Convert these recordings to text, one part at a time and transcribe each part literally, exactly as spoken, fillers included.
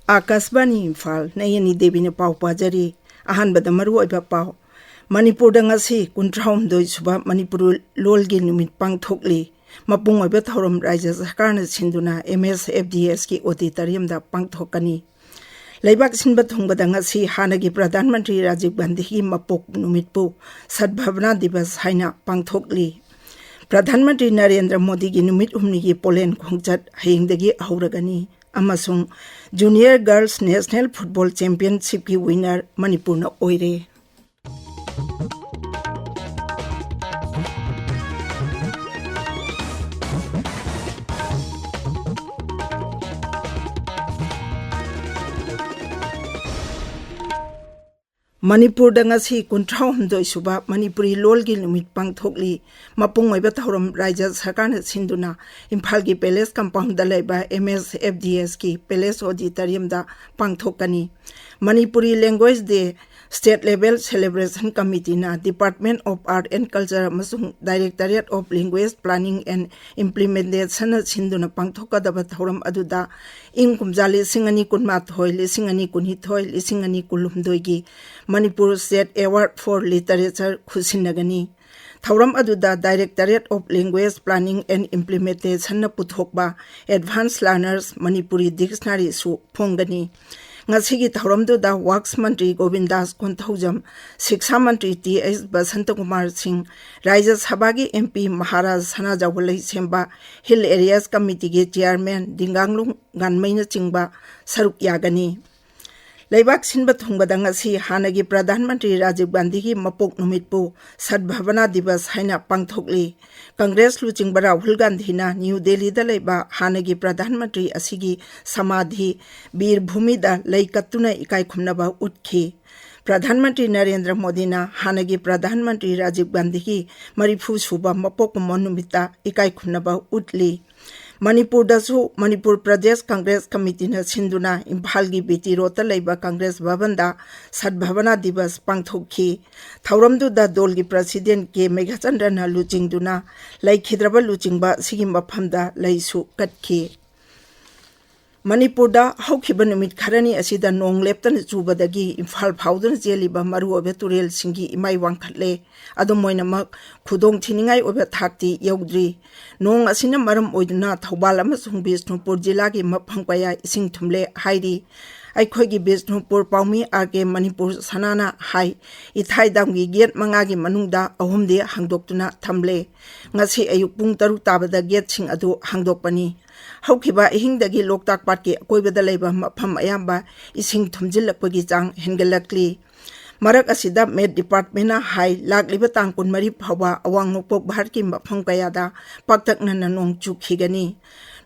ꯑꯥꯀꯥꯁꯕꯥꯅꯤ ꯏꯝꯐꯥꯜ, ꯅꯌꯅꯤ ꯗꯦꯕꯤꯅ ꯄꯥꯎ ꯄꯥꯖꯔꯤ꯫ ꯑꯍꯥꯟꯕꯗ ꯃꯔꯨꯑꯣꯏꯕ ꯄꯥꯎ꯫ ꯃꯅꯤꯄꯨꯔꯗ ꯉꯁꯤ ꯀꯨꯟꯊ꯭ꯔꯥꯍꯨꯝꯗꯣꯏ ꯁꯨꯕ ꯃꯅꯤꯄꯨꯔ ꯂꯣꯜꯒꯤ ꯅꯨꯃꯤꯠ ꯄꯥꯡꯊꯣꯛꯂꯤ꯫ ꯃꯄꯨꯡ ꯑꯣꯏꯕ ꯊꯧꯔꯝ ꯔꯥꯖ꯭ꯌ ꯁꯔꯀꯥꯔꯅ ꯁꯤꯟꯗꯨꯅ ꯑꯦꯝ ꯑꯦꯁ ꯑꯦꯐ ꯗꯤ ꯑꯦꯁꯀꯤ ꯑꯣꯗꯤꯇꯣꯔꯤꯌꯝꯗ ꯄꯥꯡꯊꯣꯛꯀꯅꯤ꯫ ꯂꯩꯕꯥꯛ ꯁꯤꯟꯕ ꯊꯨꯡꯕꯗ ꯉꯁꯤ ꯍꯥꯟꯅꯒꯤ ꯄ꯭ꯔꯙꯥꯟ ꯃꯟꯇ꯭ꯔꯤ ꯔꯥꯖꯤꯕ ꯒꯥꯟꯙꯤꯒꯤ ꯃꯄꯣꯛ ꯅꯨꯃꯤꯠꯄꯨ ꯁꯗꯚꯥꯕꯅꯥ ꯗꯤꯕꯁ ꯍꯥꯏꯅ ꯄꯥꯡꯊꯣꯛꯂꯤ꯫ ꯄ꯭ꯔꯙꯥꯟ ꯃꯟꯇ꯭ꯔꯤ ꯅꯔꯦꯟꯗ꯭ꯔ ꯃꯣꯗꯤꯒꯤ ꯅꯨꯃꯤꯠ ꯍꯨꯝꯅꯤꯒꯤ ꯄꯣꯂꯦꯟ ꯈꯣꯡꯆꯠ ꯍꯌꯦꯡꯗꯒꯤ ꯍꯧꯔꯒꯅꯤ꯫ ꯑꯃꯁꯨꯡ ꯖꯨꯅꯤꯌꯔ ꯒꯔꯜꯁ ꯅꯦꯁꯅꯦꯜ ꯐꯨꯠꯕꯣꯜ ꯆꯦꯝꯄꯤꯌꯟꯁꯤꯞꯀꯤ ꯋꯤꯅꯔ ꯃꯅꯤꯄꯨꯔꯅ ꯑꯣꯏꯔꯦ꯫ ꯃꯅꯤꯄꯨꯔꯗ ꯉꯁꯤ ꯀꯨꯟꯊ꯭ꯔꯥꯍꯨꯝꯗꯣꯏ ꯁꯨꯕ ꯃꯅꯤꯄꯨꯔꯤ ꯂꯣꯜꯒꯤ ꯅꯨꯃꯤꯠ ꯄꯥꯡꯊꯣꯛꯂꯤ꯫ ꯃꯄꯨꯡ ꯑꯣꯏꯕ ꯊꯧꯔꯝ ꯔꯥꯖ꯭ꯌ ꯁꯔꯀꯥꯔꯅ ꯁꯤꯟꯗꯨꯅ ꯏꯝꯐꯥꯜꯒꯤ ꯄꯦꯂꯦꯁ ꯀꯝꯄꯥꯎꯟꯗ ꯂꯩꯕ ꯑꯦꯝ ꯑꯦꯁ ꯑꯦꯐ ꯗꯤ ꯑꯦꯁꯀꯤ ꯄꯦꯂꯦꯁ ꯑꯣꯗꯤꯇꯣꯔꯤꯌꯝꯗ ꯄꯥꯡꯊꯣꯛꯀꯅꯤ꯫ Manipuri language day state level celebration ꯀꯃꯤꯇꯤꯅ Department of Art and Culture ꯑꯃꯁꯨꯡ Directorate of Language Planning and Implementationꯅ ꯁꯤꯟꯗꯨꯅ ꯄꯥꯡꯊꯣꯛꯀꯗꯕ ꯊꯧꯔꯝ ꯑꯗꯨꯗ ꯏꯪ ꯀꯨꯝꯖꯥ ꯂꯤꯁꯤꯡ ꯑꯅꯤ ꯀꯨꯟꯃꯥꯊꯣꯏ, ꯂꯤꯁꯤꯡ ꯑꯅꯤ ꯀꯨꯟꯅꯤꯊꯣꯏ, ꯂꯤꯁꯤꯡ ꯑꯅꯤ ꯀꯨꯟꯍꯨꯝꯗꯣꯏꯒꯤ Manipur State Award for Literature ꯈꯨꯠꯁꯤꯟꯅꯒꯅꯤ꯫ ꯊꯧꯔꯝ ꯑꯗꯨꯗ Directorate of Language Planning and Implementationꯅ ꯄꯨꯊꯣꯛꯄ Advanced Learners Manipuri Dictionaryꯁꯨ ꯐꯣꯡꯒꯅꯤ꯫ ꯉꯁꯤꯒꯤ ꯊꯧꯔꯝꯗꯨꯗ ꯋꯥꯛꯁ ꯃꯟꯇ꯭ꯔꯤ ꯒꯣꯕꯤꯟꯗꯥꯁ ꯀꯣꯟꯊꯧꯖꯝ, ꯁꯤꯛꯁꯥ ꯃꯟꯇ꯭ꯔꯤ ꯇꯤ ꯑꯩꯆ ꯕꯁꯟꯇꯀꯨꯃꯥꯔ ꯁꯤꯡ, ꯔꯥꯖ꯭ꯌ ꯁꯚꯥꯒꯤ M P Maharaj Sanajaoba Leishemba, hill areas ꯀꯃꯤꯇꯤꯒꯤ ꯆꯤꯌꯥꯔꯃꯦꯟ ꯗꯤꯡꯒꯥꯡꯂꯨꯡ ꯒꯥꯟꯃꯩꯅꯆꯤꯡꯕ ꯁꯔꯨꯛ ꯌꯥꯒꯅꯤ꯫ ꯂꯩꯕꯥꯛ ꯁꯤꯟꯕ ꯊꯨꯡꯕꯗ ꯉꯁꯤ ꯍꯥꯟꯅꯒꯤ ꯄ꯭ꯔꯙꯥꯟ ꯃꯟꯇ꯭ꯔꯤ ꯔꯥꯖꯤꯕ ꯒꯥꯟꯙꯤꯒꯤ ꯃꯄꯣꯛ ꯅꯨꯃꯤꯠꯄꯨ ꯁꯗꯚꯥꯕꯅꯥ ꯗꯤꯕꯁ ꯍꯥꯏꯅ ꯄꯥꯡꯊꯣꯛꯂꯤ꯫ ꯀꯪꯒ꯭ꯔꯦꯁ ꯂꯨꯆꯤꯡꯕ ꯔꯥꯍꯨꯜ ꯒꯥꯟꯙꯤꯅ ꯅ꯭ꯌꯨ ꯗꯦꯜꯂꯤꯗ ꯂꯩꯕ ꯍꯥꯟꯅꯒꯤ ꯄ꯭ꯔꯙꯥꯟ ꯃꯟꯇ꯭ꯔꯤ ꯑꯁꯤꯒꯤ ꯁꯃꯥꯙꯤ ꯕꯤꯔ ꯚꯨꯃꯤꯗ ꯂꯩ ꯀꯠꯇꯨꯅ ꯏꯀꯥꯏ ꯈꯨꯝꯅꯕ ꯎꯠꯈꯤ꯫ ꯄ꯭ꯔꯙꯥꯟ ꯃꯟꯇ꯭ꯔꯤ ꯅꯔꯦꯟꯗ꯭ꯔ ꯃꯣꯗꯤꯅ ꯍꯥꯟꯅꯒꯤ ꯄ꯭ꯔꯙꯥꯟ ꯃꯟꯇ꯭ꯔꯤ ꯔꯥꯖꯤꯕ ꯒꯥꯟꯙꯤꯒꯤ ꯃꯔꯤꯐꯨ ꯁꯨꯕ ꯃꯄꯣꯛ ꯀꯨꯝꯑꯣꯟ ꯅꯨꯃꯤꯠꯇ ꯏꯀꯥꯏ ꯈꯨꯝꯅꯕ ꯎꯠꯂꯤ꯫ ꯃꯅꯤꯄꯨꯔꯗꯁꯨ ꯃꯅꯤꯄꯨꯔ ꯄ꯭ꯔꯗꯦꯁ ꯀꯪꯒ꯭ꯔꯦꯁ ꯀꯃꯤꯇꯤꯅ ꯁꯤꯟꯗꯨꯅ ꯏꯝꯐꯥꯜꯒꯤ ꯕꯤ ꯇꯤ ꯔꯣꯗꯇ ꯂꯩꯕ ꯀꯪꯒ꯭ꯔꯦꯁ ꯚꯕꯟꯗ ꯁꯗꯚꯥꯕꯅꯥ ꯗꯤꯕꯁ ꯄꯥꯡꯊꯣꯛꯈꯤ꯫ ꯊꯧꯔꯝꯗꯨꯗ ꯗꯣꯜꯒꯤ ꯄ꯭ꯔꯁꯤꯗꯦꯟ ꯀꯦ ꯃꯦꯘꯆꯟꯗ꯭ꯔꯅ ꯂꯨꯆꯤꯡꯗꯨꯅ ꯂꯩꯈꯤꯗ꯭ꯔꯕ ꯂꯨꯆꯤꯡꯕ ꯑꯁꯤꯒꯤ ꯃꯐꯝꯗ ꯂꯩꯁꯨ ꯀꯠꯈꯤ꯫ ꯃꯅꯤꯄꯨꯔꯗ ꯍꯧꯈꯤꯕ ꯅꯨꯃꯤꯠ ꯈꯔꯅꯤ ꯑꯁꯤꯗ ꯅꯣꯡ ꯂꯦꯞꯇꯅ ꯆꯨꯕꯗꯒꯤ ꯏꯝꯐꯥꯜ ꯐꯥꯎꯗꯨꯅ ꯆꯦꯜꯂꯤꯕ ꯃꯔꯨꯑꯣꯏꯕ ꯇꯨꯔꯦꯜꯁꯤꯡꯒꯤ ꯏꯃꯥꯏ ꯋꯥꯡꯈꯠꯂꯦ꯫ ꯑꯗꯨꯝ ꯑꯣꯏꯅꯃꯛ, ꯈꯨꯗꯣꯡ ꯊꯤꯅꯤꯡꯉꯥꯏ ꯑꯣꯏꯕ ꯊꯥꯛꯇꯤ ꯌꯧꯗ꯭ꯔꯤ꯫ ꯅꯣꯡ ꯑꯁꯤꯅ ꯃꯔꯝ ꯑꯣꯏꯗꯨꯅ ꯊꯧꯕꯥꯜ ꯑꯃꯁꯨꯡ ꯕꯤꯁꯅꯨꯄꯨꯔ ꯖꯤꯂꯥꯒꯤ ꯃꯐꯝ ꯀꯌꯥ ꯏꯁꯤꯡ ꯊꯨꯝꯂꯦ ꯍꯥꯏꯔꯤ꯫ ꯑꯩꯈꯣꯏꯒꯤ ꯕꯤꯁꯅꯨꯄꯨꯔ ꯄꯥꯎꯃꯤ ꯑꯥꯔ ꯀꯦ ꯃꯅꯤꯄꯨꯔ ꯁꯅꯥꯅ ꯍꯥꯏ, ꯏꯊꯥꯏ ꯗꯥꯝꯒꯤ ꯒꯦꯠ ꯃꯉꯥꯒꯤ ꯃꯅꯨꯡꯗ ꯑꯍꯨꯝꯗꯤ ꯍꯥꯡꯗꯣꯛꯇꯨꯅ ꯊꯝꯂꯦ꯫ ꯉꯁꯤ ꯑꯌꯨꯛ ꯄꯨꯡ ꯇꯔꯨꯛ ꯇꯥꯕꯗ ꯒꯦꯠꯁꯤꯡ ꯑꯗꯨ ꯍꯥꯡꯗꯣꯛꯄꯅꯤ꯫ ꯍꯧꯈꯤꯕ ꯑꯍꯤꯡꯗꯒꯤ ꯂꯣꯛꯇꯥꯛ ꯄꯥꯠꯀꯤ ꯑꯀꯣꯏꯕꯗ ꯂꯩꯕ ꯃꯐꯝ ꯑꯌꯥꯝꯕ ꯏꯁꯤꯡ ꯊꯨꯝꯖꯤꯜꯂꯛꯄꯒꯤ ꯆꯥꯡ ꯍꯦꯟꯒꯠꯂꯛꯂꯤ꯫ ꯃꯔꯛ ꯑꯁꯤꯗ ꯃꯦꯠ ꯗꯤꯄꯥꯔꯠꯃꯦꯟꯅ ꯍꯥꯏ, ꯂꯥꯛꯂꯤꯕ ꯇꯥꯡ ꯀꯨꯟꯃꯔꯤ ꯐꯥꯎꯕ ꯑꯋꯥꯡ ꯅꯣꯡꯄꯣꯛ ꯚꯥꯔꯠꯀꯤ ꯃꯐꯝ ꯀꯌꯥꯗ ꯄꯥꯛꯇꯛꯅꯅ ꯅꯣꯡ ꯆꯨꯈꯤꯒꯅꯤ꯫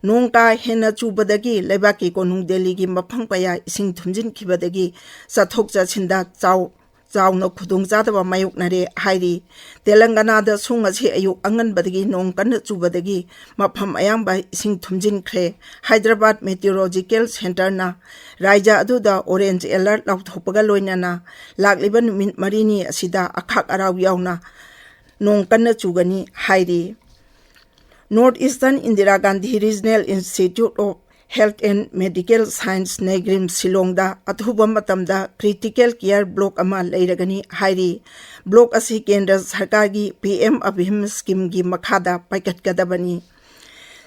ꯅꯣꯡ ꯀꯥ ꯍꯦꯟꯅ ꯆꯨꯕꯗꯒꯤ ꯂꯩꯕꯥꯛꯀꯤ ꯀꯣꯅꯨꯡ ꯗꯦꯜꯂꯤꯒꯤ ꯃꯐꯝ ꯀꯌꯥ ꯏꯁꯤꯡ ꯊꯨꯝꯖꯤꯟꯈꯤꯕꯗꯒꯤ ꯆꯠꯊꯣꯛ ꯆꯠꯁꯤꯟꯗ ꯆꯥꯎ-, ꯆꯥꯎꯅ ꯈꯨꯗꯣꯡꯆꯥꯗꯕ ꯃꯥꯌꯣꯛꯅꯔꯦ ꯍꯥꯏꯔꯤ꯫ ꯇꯦꯂꯪꯒꯅꯥꯗꯁꯨ ꯉꯁꯤ ꯑꯌꯨꯛ ꯑꯉꯟꯕꯗꯒꯤ ꯅꯣꯡ ꯀꯟꯅ ꯆꯨꯕꯗꯒꯤ ꯃꯐꯝ ꯑꯌꯥꯝꯕ ꯏꯁꯤꯡ ꯊꯨꯝꯖꯤꯟꯈ꯭ꯔꯦ꯫ ꯍꯥꯏꯗ꯭ꯔꯕꯥꯗ ꯃꯦꯇꯤꯑꯣꯔꯣꯂꯣꯖꯤꯀꯦꯜ ꯁꯦꯟꯇꯔꯅ ꯔꯥꯏꯖ꯭ꯌ ꯑꯗꯨꯗ ꯑꯣꯔꯦꯟꯖ ꯑꯦꯂꯔꯠ ꯂꯥꯎꯊꯣꯛꯄꯒ ꯂꯣꯏꯅꯅ ꯂꯥꯛꯂꯤꯕ ꯅꯨꯃꯤꯠ ꯃꯔꯤꯅꯤ ꯑꯁꯤꯗ ꯑꯈꯥꯛ ꯑꯔꯥꯎ ꯌꯥꯎꯅ ꯅꯣꯡ ꯀꯟꯅ ꯆꯨꯒꯅꯤ ꯍꯥꯏꯔꯤ꯫ North Eastern Indira Gandhi Regional Institute of Health and Medical Science, ꯅꯦꯒ꯭ꯔꯤꯝ, ꯁꯤꯂꯣꯡꯗ ꯑꯊꯨꯕ ꯃꯇꯝꯗ ꯀ꯭ꯔꯤꯇꯤꯀꯦꯜ ꯀꯤꯌꯔ ꯕ꯭ꯂꯣꯛ ꯑꯃ ꯂꯩꯔꯒꯅꯤ ꯍꯥꯏꯔꯤ꯫ ꯕ꯭ꯂꯣꯛ ꯑꯁꯤ ꯀꯦꯟꯗ꯭ꯔ ꯁꯔꯀꯥꯔꯒꯤ ꯄꯤ ꯑꯦꯝ ꯑꯚꯤꯝ ꯁ꯭ꯀꯤꯝꯒꯤ ꯃꯈꯥꯗ ꯄꯥꯏꯈꯠꯀꯗꯕꯅꯤ꯫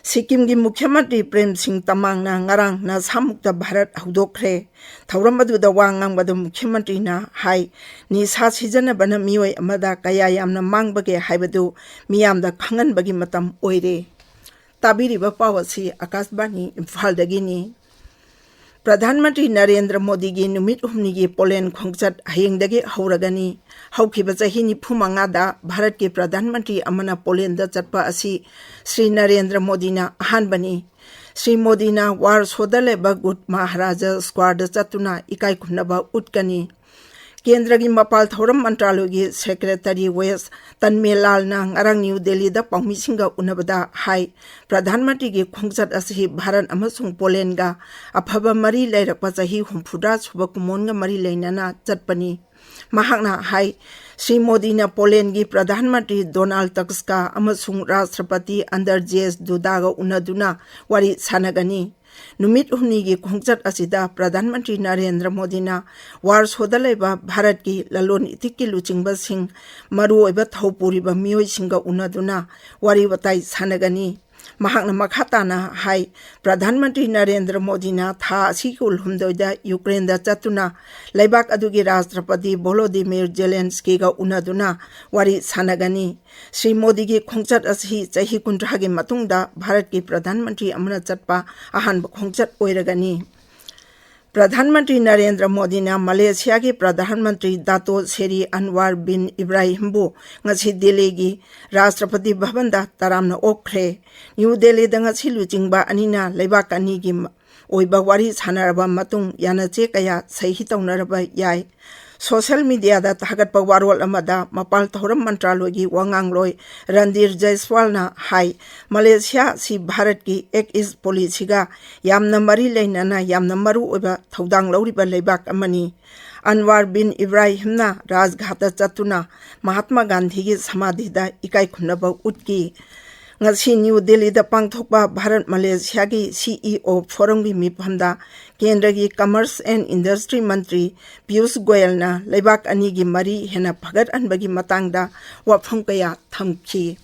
ꯁꯤꯛꯀꯤꯝꯒꯤ ꯃꯨꯈ꯭ꯌ ꯃꯟꯇ꯭ꯔꯤ ꯄ꯭ꯔꯦꯝ ꯁꯤꯡ ꯇꯃꯥꯡꯅ ꯉꯔꯥꯡ ꯅꯁꯥꯃꯨꯛꯇ ꯚꯥꯔꯠ ꯍꯧꯗꯣꯛꯈ꯭ꯔꯦ꯫ ꯊꯧꯔꯝ ꯑꯗꯨꯗ ꯋꯥ ꯉꯥꯡꯕꯗ ꯃꯨꯈ꯭ꯌ ꯃꯟꯇ꯭ꯔꯤꯅ ꯍꯥꯏ, ꯅꯤꯁꯥ ꯁꯤꯖꯤꯟꯅꯕꯅ ꯃꯤꯑꯣꯏ ꯑꯃꯗ ꯀꯌꯥ ꯌꯥꯝꯅ ꯃꯥꯡꯕꯒꯦ ꯍꯥꯏꯕꯗꯨ ꯃꯤꯌꯥꯝꯗ ꯈꯪꯍꯟꯕꯒꯤ ꯃꯇꯝ ꯑꯣꯏꯔꯦ꯫ ꯇꯥꯕꯤꯔꯤꯕ ꯄꯥꯎ ꯑꯁꯤ ꯑꯀꯥꯁꯕꯥꯅꯤ ꯏꯝꯐꯥꯜꯗꯒꯤꯅꯤ꯫ ꯄ꯭ꯔꯙꯥꯟ ꯃꯟꯇ꯭ꯔꯤ ꯅꯔꯦꯟꯗ꯭ꯔ ꯃꯣꯗꯤꯒꯤ ꯅꯨꯃꯤꯠ ꯍꯨꯝꯅꯤꯒꯤ ꯄꯣꯂꯦꯟ ꯈꯣꯡꯆꯠ ꯍꯌꯦꯡꯗꯒꯤ ꯍꯧꯔꯒꯅꯤ꯫ ꯍꯧꯈꯤꯕ ꯆꯍꯤ ꯅꯤꯐꯨ ꯃꯉꯥꯗ ꯚꯥꯔꯠꯀꯤ ꯄ꯭ꯔꯙꯥꯟ ꯃꯟꯇ꯭ꯔꯤ ꯑꯃꯅ ꯄꯣꯂꯦꯟꯗ ꯆꯠꯄ ꯑꯁꯤ ꯁ꯭ꯔꯤ ꯅꯔꯦꯟꯗ꯭ꯔ ꯃꯣꯗꯤꯅ ꯑꯍꯥꯟꯕꯅꯤ꯫ ꯁ꯭ꯔꯤ ꯃꯣꯗꯤꯅ ꯋꯥꯔꯁꯣꯗ ꯂꯩꯕ ꯒꯨꯗ ꯃꯍꯥꯔꯥꯖꯥ ꯁ꯭ꯀ꯭ꯋꯥꯔꯗ ꯆꯠꯇꯨꯅ ꯏꯀꯥꯏ ꯈꯨꯝꯅꯕ ꯎꯠꯀꯅꯤ꯫ ꯀꯦꯟꯗ꯭ꯔꯒꯤ ꯃꯄꯥꯜ ꯊꯧꯔꯝ ꯃꯟꯇ꯭ꯔꯥꯂꯣꯏꯒꯤ ꯁꯦꯀ꯭ꯔꯦꯇꯔꯤ ꯋꯦꯁ ꯇꯟꯃꯦꯂꯥꯜꯅ ꯉꯔꯥꯡ ꯅ꯭ꯌꯨ ꯗꯦꯜꯂꯤꯗ ꯄꯥꯎꯃꯤꯁꯤꯡꯒ ꯎꯅꯕꯗ ꯍꯥꯏ, ꯄ꯭ꯔꯙꯥꯟ ꯃꯟꯇ꯭ꯔꯤꯒꯤ ꯈꯣꯡꯆꯠ ꯑꯁꯤ ꯚꯥꯔꯠ ꯑꯃꯁꯨꯡ ꯄꯣꯂꯦꯟꯒ ꯑꯐꯕ ꯃꯔꯤ ꯂꯩꯔꯛꯄ ꯆꯍꯤ ꯍꯨꯝꯐꯨꯇꯔꯥ ꯁꯨꯕ ꯀꯨꯝꯑꯣꯟꯒ ꯃꯔꯤ ꯂꯩꯅꯅ ꯆꯠꯄꯅꯤ꯫ ꯃꯍꯥꯛꯅ ꯍꯥꯏ, ꯁ꯭ꯔꯤ ꯃꯣꯗꯤꯅ ꯄꯣꯂꯦꯟꯒꯤ ꯄ꯭ꯔꯙꯥꯟ ꯃꯟꯇ꯭ꯔꯤ ꯗꯣꯅꯥꯜꯗ ꯇꯛꯁꯀ ꯑꯃꯁꯨꯡ ꯔꯥꯁꯇ꯭ꯔꯄꯇꯤ ꯑꯟꯗꯔꯖꯦꯁ ꯗꯨꯗꯥꯒ ꯎꯅꯗꯨꯅ ꯋꯥꯔꯤ ꯁꯥꯟꯅꯒꯅꯤ꯫ ꯅꯨꯃꯤꯠ ꯍꯨꯝꯅꯤꯒꯤ ꯈꯣꯡꯆꯠ ꯑꯁꯤꯗ ꯄ꯭ꯔꯙꯥꯟ ꯃꯟꯇ꯭ꯔꯤ ꯅꯔꯦꯟꯗ꯭ꯔ ꯃꯣꯗꯤꯅ ꯋꯥꯔꯁꯣꯗ ꯂꯩꯕ ꯚꯥꯔꯠꯀꯤ ꯂꯂꯣꯟ ꯏꯇꯤꯛꯀꯤ ꯂꯨꯆꯤꯡꯕꯁꯤꯡ, ꯃꯔꯨꯑꯣꯏꯕ ꯊꯧ ꯄꯨꯔꯤꯕ ꯃꯤꯑꯣꯏꯁꯤꯡꯒ ꯎꯅꯗꯨꯅ ꯋꯥꯔꯤ ꯋꯥꯇꯥꯏ ꯁꯥꯟꯅꯒꯅꯤ꯫ ꯃꯍꯥꯛꯅ ꯃꯈꯥ ꯇꯥꯅ ꯍꯥꯏ, ꯄ꯭ꯔꯙꯥꯟ ꯃꯟꯇ꯭ꯔꯤ ꯅꯔꯦꯟꯗ꯭ꯔ ꯃꯣꯗꯤꯅ ꯊꯥ ꯑꯁꯤꯒꯤ ꯀꯨꯟꯍꯨꯝꯗꯣꯏꯗ ꯌꯨꯀ꯭ꯔꯦꯟꯗ ꯆꯠꯇꯨꯅ ꯂꯩꯕꯥꯛ ꯑꯗꯨꯒꯤ ꯔꯥꯁꯇ꯭ꯔꯄꯇꯤ ꯚꯣꯂꯣꯗꯤꯃꯤꯔ ꯖꯦꯂꯦꯟꯁꯀꯤꯒ ꯎꯅꯗꯨꯅ ꯋꯥꯔꯤ ꯁꯥꯟꯅꯒꯅꯤ꯫ ꯁ꯭ꯔꯤ ꯃꯣꯗꯤꯒꯤ ꯈꯣꯡꯆꯠ ꯑꯁꯤ ꯆꯍꯤ ꯀꯨꯟꯊ꯭ꯔꯥꯒꯤ ꯃꯇꯨꯡꯗ ꯚꯥꯔꯠꯀꯤ ꯄ꯭ꯔꯙꯥꯟ ꯃꯟꯇ꯭ꯔꯤ ꯑꯃꯅ ꯆꯠꯄ ꯑꯍꯥꯟꯕ ꯈꯣꯡꯆꯠ ꯑꯣꯏꯔꯒꯅꯤ꯫ ꯄ꯭ꯔꯙꯥꯟ ꯃꯟꯇ꯭ꯔꯤ ꯅꯔꯦꯟꯗ꯭ꯔ ꯃꯣꯗꯤꯅ ꯃꯂꯦꯁꯤꯌꯥꯒꯤ ꯄ꯭ꯔꯙꯥꯟ ꯃꯟꯇ꯭ꯔꯤ ꯗꯥꯇꯣ ꯁꯦꯔꯤ ꯑꯟꯋꯥꯔ ꯕꯤꯟ ꯏꯕ꯭ꯔꯥꯍꯤꯝꯕꯨ ꯉꯁꯤ ꯗꯤꯜꯂꯤꯒꯤ ꯔꯥꯁꯇ꯭ꯔꯄꯇꯤ ꯚꯕꯟꯗ ꯇꯔꯥꯝꯅ ꯑꯣꯛꯈ꯭ꯔꯦ꯫ ꯅ꯭ꯌꯨ ꯗꯤꯜꯂꯤꯗ ꯉꯁꯤ ꯂꯨꯆꯤꯡꯕ ꯑꯅꯤꯅ ꯂꯩꯕꯥꯛ ꯑꯅꯤꯒꯤ ꯑꯣꯏꯕ ꯋꯥꯔꯤ ꯁꯥꯟꯅꯔꯕ ꯃꯇꯨꯡ ꯌꯥꯅꯆꯦ ꯀꯌꯥ ꯁꯍꯤ ꯇꯧꯅꯔꯕ ꯌꯥꯏ꯫ ꯁꯣꯁꯤꯌꯦꯜ ꯃꯤꯗꯤꯌꯥꯗ ꯊꯥꯒꯠꯄ ꯋꯥꯔꯣꯜ ꯑꯃꯗ ꯃꯄꯥꯟ ꯊꯧꯔꯝ ꯃꯟꯇ꯭ꯔꯥꯂꯣꯏꯒꯤ ꯋꯥꯉꯥꯡꯂꯣꯏ ꯔꯟꯙꯤꯔ ꯖꯩꯁꯋꯥꯜꯅ ꯍꯥꯏ, ꯃꯂꯦꯁꯤꯌꯥ ꯑꯁꯤ ꯚꯥꯔꯠꯀꯤ ꯑꯦꯛ ꯏꯁ ꯄꯣꯂꯤꯁꯤꯒ ꯌꯥꯝꯅ ꯃꯔꯤ ꯂꯩꯅꯅ ꯌꯥꯝꯅ ꯃꯔꯨ ꯑꯣꯏꯕ ꯊꯧꯗꯥꯡ ꯂꯧꯔꯤꯕ ꯂꯩꯕꯥꯛ ꯑꯃꯅꯤ꯫ ꯑꯟꯋꯥꯔ ꯕꯤꯟ ꯏꯕ꯭ꯔꯥꯍꯤꯝꯅ ꯔꯥꯖꯘꯥꯠꯇ ꯆꯠꯇꯨꯅ ꯃꯍꯥꯇꯃꯥ ꯒꯥꯟꯙꯤꯒꯤ ꯁꯃꯥꯙꯤꯗ ꯏꯀꯥꯏ ꯈꯨꯝꯅꯕ ꯎꯠꯈꯤ꯫ ꯉꯁꯤ ꯅ꯭ꯌꯨ ꯗꯤꯜꯂꯤꯗ ꯄꯥꯡꯊꯣꯛꯄ ꯚꯥꯔꯠ ꯃꯂꯦꯁꯤꯌꯥꯒꯤ ꯁꯤ ꯏ ꯑꯣ ꯐꯣꯔꯝꯒꯤ ꯃꯤꯐꯝꯗ ꯀꯦꯟꯗ꯭ꯔꯒꯤ ꯀꯃꯔꯁ ꯑꯦꯟ ꯏꯟꯗꯁꯇ꯭ꯔꯤ ꯃꯟꯇ꯭ꯔꯤ ꯄꯤꯌꯨꯁ ꯒꯣꯌꯜꯅ ꯂꯩꯕꯥꯛ ꯑꯅꯤꯒꯤ ꯃꯔꯤ ꯍꯦꯟꯅ ꯐꯒꯠꯍꯟꯕꯒꯤ ꯃꯇꯥꯡꯗ ꯋꯥꯐꯝ ꯀꯌꯥ ꯊꯝꯈꯤ꯫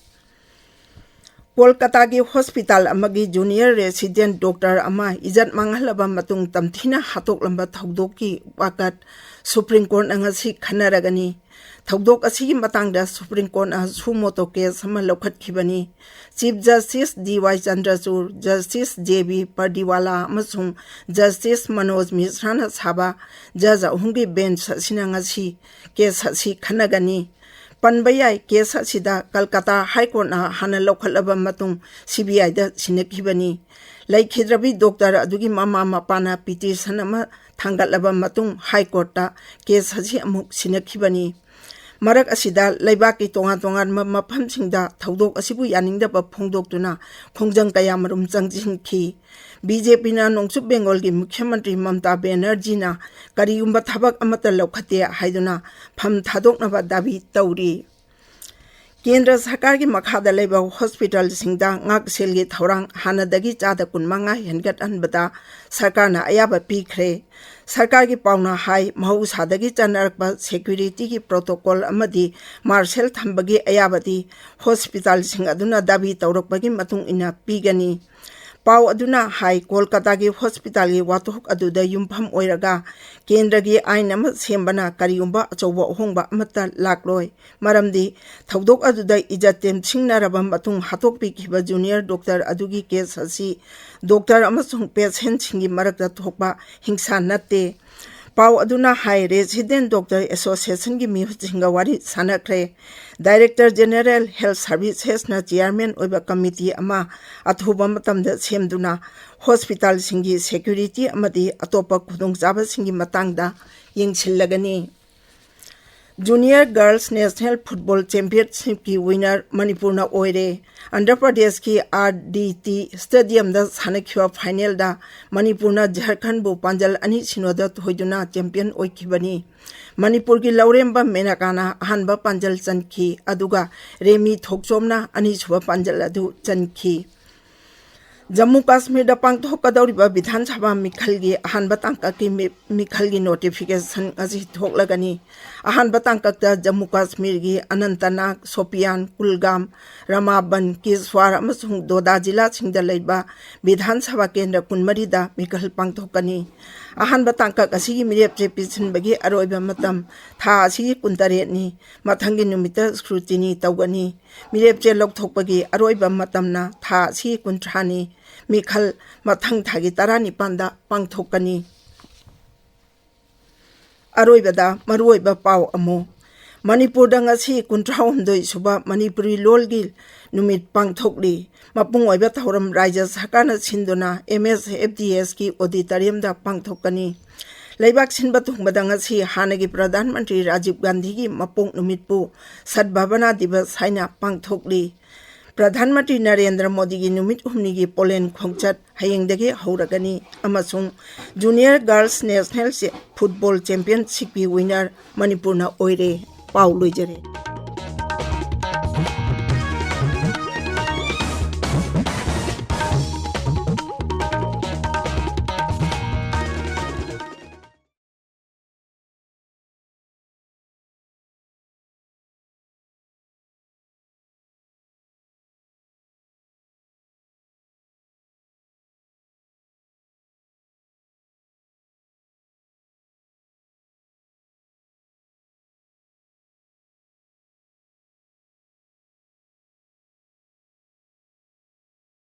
ꯀꯣꯜꯀꯇꯥꯒꯤ ꯍꯣꯁꯄꯤꯇꯥꯜ ꯑꯃꯒꯤ ꯖꯨꯅꯤꯌꯔ ꯔꯦꯁꯤꯗꯦꯟꯠ ꯗꯣꯛꯇꯔ ꯑꯃ ꯏꯖꯠ ꯃꯥꯡꯍꯜꯂꯕ ꯃꯇꯨꯡ ꯇꯝꯊꯤꯅ ꯍꯥꯠꯇꯣꯛꯂꯝꯕ ꯊꯧꯗꯣꯛꯀꯤ ꯋꯥꯀꯠ ꯁꯨꯄ꯭ꯔꯤꯝ ꯀꯣꯔꯠꯅ ꯉꯁꯤ ꯈꯟꯅꯔꯒꯅꯤ꯫ ꯊꯧꯗꯣꯛ ꯑꯁꯤꯒꯤ ꯃꯇꯥꯡꯗ ꯁꯨꯄ꯭ꯔꯤꯝ ꯀꯣꯔꯠꯅ ꯁꯨ ꯃꯣꯇꯣ ꯀꯦꯁ ꯑꯃ ꯂꯧꯈꯠꯈꯤꯕꯅꯤ꯫ ꯆꯤꯐ ꯖꯁꯇꯤꯁ ꯗꯤ ꯋꯥꯏ ꯆꯟꯗ꯭ꯔꯆꯨꯔ, ꯖꯁꯇꯤꯁ ꯖꯦ ꯕꯤ ꯄꯔꯗꯤꯋꯥꯂꯥ ꯑꯃꯁꯨꯡ ꯖꯁꯇꯤꯁ ꯃꯅꯣꯖ ꯃꯤꯁ꯭ꯔꯥꯅ ꯁꯥꯕ ꯖꯖ ꯑꯍꯨꯝꯒꯤ ꯕꯦꯟꯆ ꯑꯁꯤꯅ ꯉꯁꯤ ꯀꯦꯁ ꯑꯁꯤ ꯈꯟꯅꯒꯅꯤ꯫ ꯄꯟꯕ ꯌꯥꯏ, ꯀꯦꯁ ꯑꯁꯤꯗ ꯀꯜꯀꯇꯥ ꯍꯥꯏ ꯀꯣꯔꯠꯅ ꯍꯥꯟꯅ ꯂꯧꯈꯠꯂꯕ ꯃꯇꯨꯡ ꯁꯤ ꯕꯤ ꯑꯥꯏꯗ ꯁꯤꯟꯅꯈꯤꯕꯅꯤ꯫ ꯂꯩꯈꯤꯗ꯭ꯔꯕꯤ ꯗꯣꯛꯇꯔ ꯑꯗꯨꯒꯤ ꯃꯃꯥ ꯃꯄꯥꯅ ꯄꯤꯇꯤꯁꯟ ꯑꯃ ꯊꯥꯡꯒꯠꯂꯕ ꯃꯇꯨꯡ ꯍꯥꯏ ꯀꯣꯔꯠꯇ ꯀꯦꯁ ꯑꯁꯤ ꯑꯃꯨꯛ ꯁꯤꯟꯅꯈꯤꯕꯅꯤ꯫ ꯃꯔꯛ ꯑꯁꯤꯗ ꯂꯩꯕꯥꯛꯀꯤ ꯇꯣꯉꯥꯟ ꯇꯣꯉꯥꯟꯕ ꯃꯐꯝꯁꯤꯡꯗ ꯊꯧꯗꯣꯛ ꯑꯁꯤꯕꯨ ꯌꯥꯅꯤꯡꯗꯕ ꯐꯣꯡꯗꯣꯛꯇꯨꯅ ꯈꯣꯡꯖꯪ ꯀꯌꯥꯃꯔꯨꯝ ꯆꯪꯁꯤꯟꯈꯤ꯫ ꯕꯤ ꯖꯦ ꯄꯤꯅ ꯅꯣꯡꯆꯨꯞ ꯕꯦꯡꯒꯣꯜꯒꯤ ꯃꯨꯈ꯭ꯌ ꯃꯟꯇ꯭ꯔꯤ ꯃꯃꯇꯥ ꯕꯦꯅꯔꯖꯤꯅ ꯀꯔꯤꯒꯨꯝꯕ ꯊꯕꯛ ꯑꯃꯠꯇ ꯂꯧꯈꯠꯇꯦ ꯍꯥꯏꯗꯨꯅ ꯐꯝ ꯊꯥꯗꯣꯛꯅꯕ ꯗꯥꯕꯤ ꯇꯧꯔꯤ꯫ ꯀꯦꯟꯗ꯭ꯔ ꯁꯔꯀꯥꯔꯒꯤ ꯃꯈꯥꯗ ꯂꯩꯕ ꯍꯣꯁꯄꯤꯇꯥꯜꯁꯤꯡꯗ ꯉꯥꯛꯁꯦꯜꯒꯤ ꯊꯧꯔꯥꯡ ꯍꯥꯟꯅꯗꯒꯤ ꯆꯥꯗ ꯀꯨꯟꯃꯉꯥ ꯍꯦꯟꯒꯠꯍꯟꯕꯗ ꯁꯔꯀꯥꯔꯅ ꯑꯌꯥꯕ ꯄꯤꯈ꯭ꯔꯦ꯫ ꯁꯔꯀꯥꯔꯒꯤ ꯄꯥꯎꯅ ꯍꯥꯏ, ꯃꯍꯧꯁꯥꯗꯒꯤ ꯆꯠꯅꯔꯛꯄ ꯁꯦꯀ꯭ꯌꯨꯔꯤꯇꯤꯒꯤ ꯄ꯭ꯔꯣꯇꯣꯀꯣꯜ ꯑꯃꯗꯤ ꯃꯥꯔꯁꯦꯜ ꯊꯝꯕꯒꯤ ꯑꯌꯥꯕꯗꯤ ꯍꯣꯁꯄꯤꯇꯥꯜꯁꯤꯡ ꯑꯗꯨꯅ ꯗꯥꯕꯤ ꯇꯧꯔꯛꯄꯒꯤ ꯃꯇꯨꯡ ꯏꯟꯅ ꯄꯤꯒꯅꯤ꯫ ꯄꯥꯎ ꯑꯗꯨꯅ ꯍꯥꯏ, ꯀꯣꯜꯀꯇꯥꯒꯤ ꯍꯣꯁꯄꯤꯇꯥꯜꯒꯤ ꯋꯥꯊꯣꯛ ꯑꯗꯨꯗ ꯌꯨꯝꯐꯝ ꯑꯣꯏꯔꯒ ꯀꯦꯟꯗ꯭ꯔꯒꯤ ꯑꯥꯏꯟ ꯑꯃ ꯁꯦꯝꯕꯅ ꯀꯔꯤꯒꯨꯝꯕ ꯑꯆꯧꯕ ꯑꯍꯣꯡꯕ ꯑꯃꯠꯇ ꯂꯥꯛꯂꯣꯏ꯫ ꯃꯔꯝꯗꯤ ꯊꯧꯗꯣꯛ ꯑꯗꯨꯗ ꯏꯖꯠ ꯇꯦꯝꯁꯤꯡꯅꯔꯕ ꯃꯇꯨꯡ ꯍꯥꯠꯇꯣꯛꯄꯤꯈꯤꯕ ꯖꯨꯅꯤꯌꯔ ꯗꯣꯛꯇꯔ ꯑꯗꯨꯒꯤ ꯀꯦꯁ ꯑꯁꯤ ꯗꯣꯛꯇꯔ ꯑꯃꯁꯨꯡ ꯄꯦꯁꯦꯟꯁꯤꯡꯒꯤ ꯃꯔꯛꯇ ꯊꯣꯛꯄ ꯍꯤꯡꯁꯥ ꯅꯠꯇꯦ꯫ ꯄꯥꯎ ꯑꯗꯨꯅ ꯍꯥꯏ, ꯔꯦꯁꯤꯗꯦꯟ ꯗꯣꯛꯇꯔ ꯑꯦꯁꯣꯁꯤꯌꯦꯁꯟꯒꯤ ꯃꯤꯍꯨꯠꯁꯤꯡꯒ ꯋꯥꯔꯤ ꯁꯥꯟꯅꯈ꯭ꯔꯦ꯫ ꯗꯥꯏꯔꯦꯛꯇꯔ ꯖꯦꯅꯦꯔꯦꯜ ꯍꯦꯜꯊ ꯁꯔꯚꯤꯁꯦꯁꯅ ꯆꯤꯌꯥꯔꯃꯦꯟ ꯑꯣꯏꯕ ꯀꯃꯤꯇꯤ ꯑꯃ ꯑꯊꯨꯕ ꯃꯇꯝꯗ ꯁꯦꯝꯗꯨꯅ ꯍꯣꯁꯄꯤꯇꯥꯜꯁꯤꯡꯒꯤ ꯁꯦꯀ꯭ꯌꯨꯔꯤꯇꯤ ꯑꯃꯗꯤ ꯑꯇꯣꯞꯄ ꯈꯨꯗꯣꯡꯆꯥꯕꯁꯤꯡꯒꯤ ꯃꯇꯥꯡꯗ ꯌꯦꯡꯁꯤꯜꯂꯒꯅꯤ꯫ ꯖꯨꯅꯤꯌꯔ ꯒꯔꯜꯁ ꯅꯦꯁꯅꯦꯜ ꯐꯨꯠꯕꯣꯜ ꯆꯦꯝꯄꯤꯌꯟꯁꯤꯞꯀꯤ ꯋꯤꯅꯔ ꯃꯅꯤꯄꯨꯔꯅ ꯑꯣꯏꯔꯦ꯫ ꯑꯟꯙ꯭ꯔ ꯄ꯭ꯔꯗꯦꯁꯀꯤ ꯑꯥꯔ ꯗꯤ ꯇꯤ ꯁ꯭ꯇꯦꯗꯤꯌꯝꯗ ꯁꯥꯟꯅꯈꯤꯕ ꯐꯥꯏꯅꯦꯜꯗ ꯃꯅꯤꯄꯨꯔꯅ ꯖꯔꯈꯟꯕꯨ ꯄꯥꯟꯖꯜ ꯑꯅꯤ ꯁꯤꯅꯣꯗ ꯊꯣꯏꯗꯨꯅ ꯆꯦꯝꯄꯤꯌꯟ ꯑꯣꯏꯈꯤꯕꯅꯤ꯫ ꯃꯅꯤꯄꯨꯔꯒꯤ ꯂꯧꯔꯦꯝꯕꯝ ꯃꯦꯅꯀꯥꯅ ꯑꯍꯥꯟꯕ ꯄꯥꯟꯖꯜ ꯆꯟꯈꯤ, ꯑꯗꯨꯒ ꯔꯦꯃꯤ ꯊꯣꯛꯆꯣꯝꯅ ꯑꯅꯤꯁꯨꯕ ꯄꯥꯟꯖꯜ ꯑꯗꯨ ꯆꯟꯈꯤ꯫ ꯖꯝꯃꯨ ꯀꯥꯁꯃꯤꯔꯗ ꯄꯥꯡꯊꯣꯛꯀꯗꯧꯔꯤꯕ ꯕꯤꯙꯥꯟ ꯁꯚꯥ ꯃꯤꯈꯜꯒꯤ ꯑꯍꯥꯟꯕ ꯇꯥꯡꯀꯛꯀꯤ ꯃꯤ-, ꯃꯤꯈꯜꯒꯤ ꯅꯣꯇꯤꯐꯤꯀꯦꯁꯟ ꯉꯁꯤ ꯊꯣꯛꯂꯒꯅꯤ꯫ ꯑꯍꯥꯟꯕ ꯇꯥꯡꯀꯛꯇ ꯖꯝꯃꯨ ꯀꯥꯁꯃꯤꯔꯒꯤ ꯑꯅꯟꯇꯅꯥꯒ, ꯁꯣꯄꯤꯌꯥꯟ, ꯀꯨꯜꯒꯥꯝ, ꯔꯃꯥꯕꯟ, ꯀꯤꯁꯋꯥꯔ ꯑꯃꯁꯨꯡ ꯗꯣꯗꯥ ꯖꯤꯂꯥꯁꯤꯡꯗ ꯂꯩꯕ ꯕꯤꯙꯥꯟ ꯁꯚꯥ ꯀꯦꯟꯗ꯭ꯔ ꯀꯨꯟꯃꯔꯤꯗ ꯃꯤꯈꯜ ꯄꯥꯡꯊꯣꯛꯀꯅꯤ꯫ ꯑꯍꯥꯟꯕ ꯇꯥꯡꯀꯛ ꯑꯁꯤꯒꯤ ꯃꯤꯔꯦꯞ ꯆꯦ ꯄꯤꯁꯤꯟꯕꯒꯤ ꯑꯔꯣꯏꯕ ꯃꯇꯝ ꯊꯥ ꯑꯁꯤꯒꯤ ꯀꯨꯟꯇꯔꯦꯠꯅꯤ꯫ ꯃꯊꯪꯒꯤ ꯅꯨꯃꯤꯠꯇ ꯁ꯭ꯀ꯭ꯔꯨꯇꯤꯅꯤ ꯇꯧꯒꯅꯤ꯫ ꯃꯤꯔꯦꯞ ꯆꯦ ꯂꯧꯊꯣꯛꯄꯒꯤ ꯑꯔꯣꯏꯕ ꯃꯇꯝꯅ ꯊꯥ ꯑꯁꯤꯒꯤ ꯀꯨꯟꯊ꯭ꯔꯥꯅꯤ꯫ ꯃꯤꯈꯜ ꯃꯊꯪ ꯊꯥꯒꯤ ꯇꯔꯥꯅꯤꯄꯥꯟꯗ ꯄꯥꯡꯊꯣꯛꯀꯅꯤ꯫ ꯑꯔꯣꯏꯕꯗ ꯃꯔꯨꯑꯣꯏꯕ ꯄꯥꯎ ꯑꯃꯨꯛ꯫ ꯃꯅꯤꯄꯨꯔꯗ ꯉꯁꯤ ꯀꯨꯟꯊ꯭ꯔꯥꯍꯨꯝꯗꯣꯏ ꯁꯨꯕ ꯃꯅꯤꯄꯨꯔꯤ ꯂꯣꯜꯒꯤ ꯅꯨꯃꯤꯠ ꯄꯥꯡꯊꯣꯛꯂꯤ꯫ ꯃꯄꯨꯡ ꯑꯣꯏꯕ ꯊꯧꯔꯝ ꯔꯥꯖ꯭ꯌ ꯁꯔꯀꯥꯔꯅ ꯁꯤꯟꯗꯨꯅ ꯑꯦꯝ ꯑꯦꯁ ꯑꯦꯐ ꯗꯤ ꯑꯦꯁꯀꯤ ꯑꯣꯗꯤꯇꯣꯔꯤꯌꯝꯗ ꯄꯥꯡꯊꯣꯛꯀꯅꯤ꯫ ꯂꯩꯕꯥꯛ ꯁꯤꯟꯕ ꯊꯨꯡꯕꯗ ꯉꯁꯤ ꯍꯥꯟꯅꯒꯤ ꯄ꯭ꯔꯙꯥꯟ ꯃꯟꯇ꯭ꯔꯤ ꯔꯥꯖꯤꯕ ꯒꯥꯟꯙꯤꯒꯤ ꯃꯄꯣꯛ ꯅꯨꯃꯤꯠꯄꯨ ꯁꯗꯚꯥꯕꯅꯥ ꯗꯤꯕꯁ ꯍꯥꯏꯅ ꯄꯥꯡꯊꯣꯛꯂꯤ꯫ ꯄ꯭ꯔꯙꯥꯟ ꯃꯟꯇ꯭ꯔꯤ ꯅꯔꯦꯟꯗ꯭ꯔ ꯃꯣꯗꯤꯒꯤ ꯅꯨꯃꯤꯠ ꯍꯨꯝꯅꯤꯒꯤ ꯄꯣꯂꯦꯟ ꯈꯣꯡꯆꯠ ꯍꯌꯦꯡꯗꯒꯤ ꯍꯧꯔꯒꯅꯤ ꯑꯃꯁꯨꯡ ꯖꯨꯅꯤꯌꯔ ꯒꯔꯜꯁ ꯅꯦꯁꯅꯦꯜ ꯆꯦ-, ꯐꯨꯠꯕꯣꯜ ꯆꯦꯝꯄꯤꯌꯟꯁꯤꯞꯀꯤ ꯋꯤꯅꯔ ꯃꯅꯤꯄꯨꯔꯅ ꯑꯣꯏꯔꯦ꯫ ꯄꯥꯎ ꯂꯣꯏꯖꯔꯦ꯫